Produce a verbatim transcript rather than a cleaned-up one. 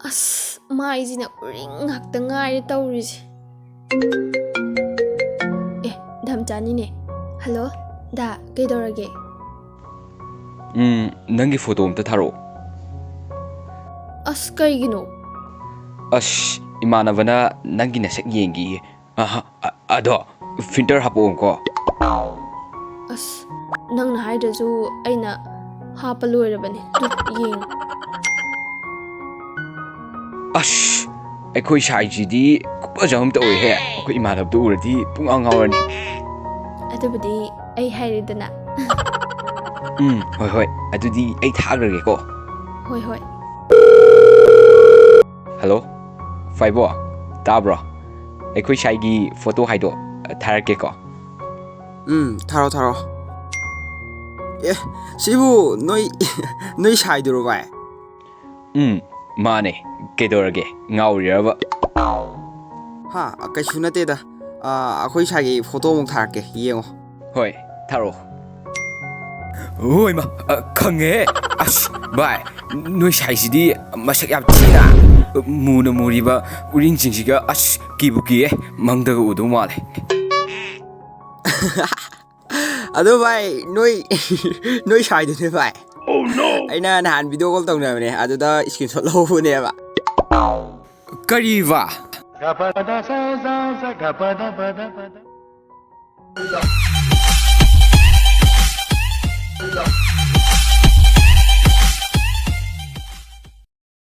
ꯑꯁ, ꯃꯥꯏꯁꯤꯅ ꯎꯔꯤꯡ ꯉꯥꯛꯇ ꯉꯥꯏꯔꯦ ꯇꯧꯔꯤꯁꯦ꯫ ꯑꯦ, ꯗꯝꯆꯥꯅꯤꯅꯦ꯫ ꯍꯜꯂꯣ, ꯗꯥ, ꯀꯩꯗꯧꯔꯒꯦ? ꯎꯝ, ꯅꯪꯒꯤ ꯐꯣꯇꯣ ꯑꯝꯇ ꯊꯥꯔꯛꯑꯣ꯫ ꯑꯁ, ꯀꯩꯒꯤꯅꯣ? ꯑꯁ, ꯏꯃꯥꯟꯅꯕꯅ ꯅꯪꯒꯤ ꯅꯁꯛ ꯌꯦꯡꯒꯦꯌꯦ꯫ ꯑꯍ, ꯑ-, ꯑꯗꯣ ꯐꯤꯜꯇꯔ ꯍꯥꯞꯄꯛꯑꯣꯀꯣ꯫ ꯑꯁ, ꯅꯪꯅ ꯍꯥꯏꯗ꯭ꯔꯁꯨ ꯑꯩꯅ ꯍꯥꯞꯄ ꯂꯣꯏꯔꯕꯅꯦ꯫ ꯇꯨ, ꯌꯦꯡꯉꯨ꯫ ꯑꯁ, ꯑꯩꯈꯣꯏ ꯁꯥꯏꯁꯤꯗꯤ ꯈꯨꯐꯖ ꯑꯃ ꯇꯧꯋꯦꯍꯦ꯫ ꯑꯩꯈꯣꯏ ꯏꯃꯥꯟꯅꯕꯗꯨ ꯎꯔꯗꯤ ꯄꯨꯡꯉꯥꯎ ꯉꯥꯎꯔꯅꯤ꯫ ꯑꯗꯨꯕꯨꯗꯤ ꯑꯩ ꯍꯥꯏꯔꯦꯗꯅ꯫ ꯎꯝ, ꯍꯣꯏ, ꯍꯣꯏ꯫ ꯑꯗꯨꯗꯤ ꯑꯩ ꯊꯥꯈ꯭ꯔꯒꯦꯀꯣ꯫ ꯍꯣꯏ, ꯍꯣꯏ꯫ ꯍꯜꯂꯣ, ꯐꯥꯏꯕꯣ, ꯇꯥꯕ꯭ꯔꯣ? ꯑꯩꯈꯣꯏ ꯁꯥꯏꯒꯤ ꯐꯣꯇꯣ ꯍꯥꯏꯗꯣ ꯊꯥꯔꯛꯀꯦꯀꯣ꯫ ꯎꯝ, ꯊꯥꯔꯣ, ꯊꯥꯔꯣ꯫ ꯑꯦ, ꯁꯤꯕꯨ ꯅꯣꯏ, ꯅꯣꯏ ꯁꯥꯏꯗꯨꯔꯣ, ꯚꯥꯏ? ꯎꯝ, ꯃꯥꯅꯦ꯫ ꯀꯩꯗꯧꯔꯒꯦ? ꯉꯥꯎꯔꯤꯔꯕ? ꯍꯥ, ꯀꯩꯁꯨ ꯅꯠꯇꯦꯗ꯫ ꯑꯥ, ꯑꯩꯈꯣꯏ ꯁꯥꯏꯒꯤ ꯐꯣꯇꯣ ꯑꯃꯨꯛ ꯊꯥꯔꯛꯀꯦ, ꯌꯦꯡꯉꯣ꯫ ꯍꯣꯏ, ꯊꯥꯔꯛꯑꯣ꯫ ꯍꯣꯏ, ꯃꯥ, ꯑ, ꯈꯪꯉꯦ꯫ ꯑꯁ, ꯚꯥꯏ, ꯅꯣꯏ ꯁꯥꯏꯁꯤꯗꯤ ꯃꯁꯛ ꯌꯥꯝ ꯊꯤꯅ ꯃꯨꯅ ꯃꯨꯔꯤꯕ ꯎꯔꯤꯡꯁꯤꯡꯁꯤꯒ, ꯑꯁ, ꯀꯤꯕꯨ ꯀꯤꯌꯦ꯫ ꯃꯪꯗꯒ ꯎꯗꯧ ꯃꯥꯜꯂꯦ꯫ ꯑꯗꯣ ꯚꯥꯏ, ꯅꯣꯏ, ꯅꯣꯏ ꯁꯥꯏꯗꯨꯅꯦ ꯚꯥꯏ꯫ ꯑꯩꯅ ꯅꯍꯥꯟ ꯚꯤꯗꯤꯑꯣ ꯀꯣꯜ ꯇꯧꯅꯕꯅꯦ, ꯑꯗꯨꯗ ꯏꯁꯀ꯭ꯔꯤꯟ ꯁꯣꯠ ꯂꯧꯍꯧꯕꯅꯦꯕ꯫ ꯀꯔꯤꯕ?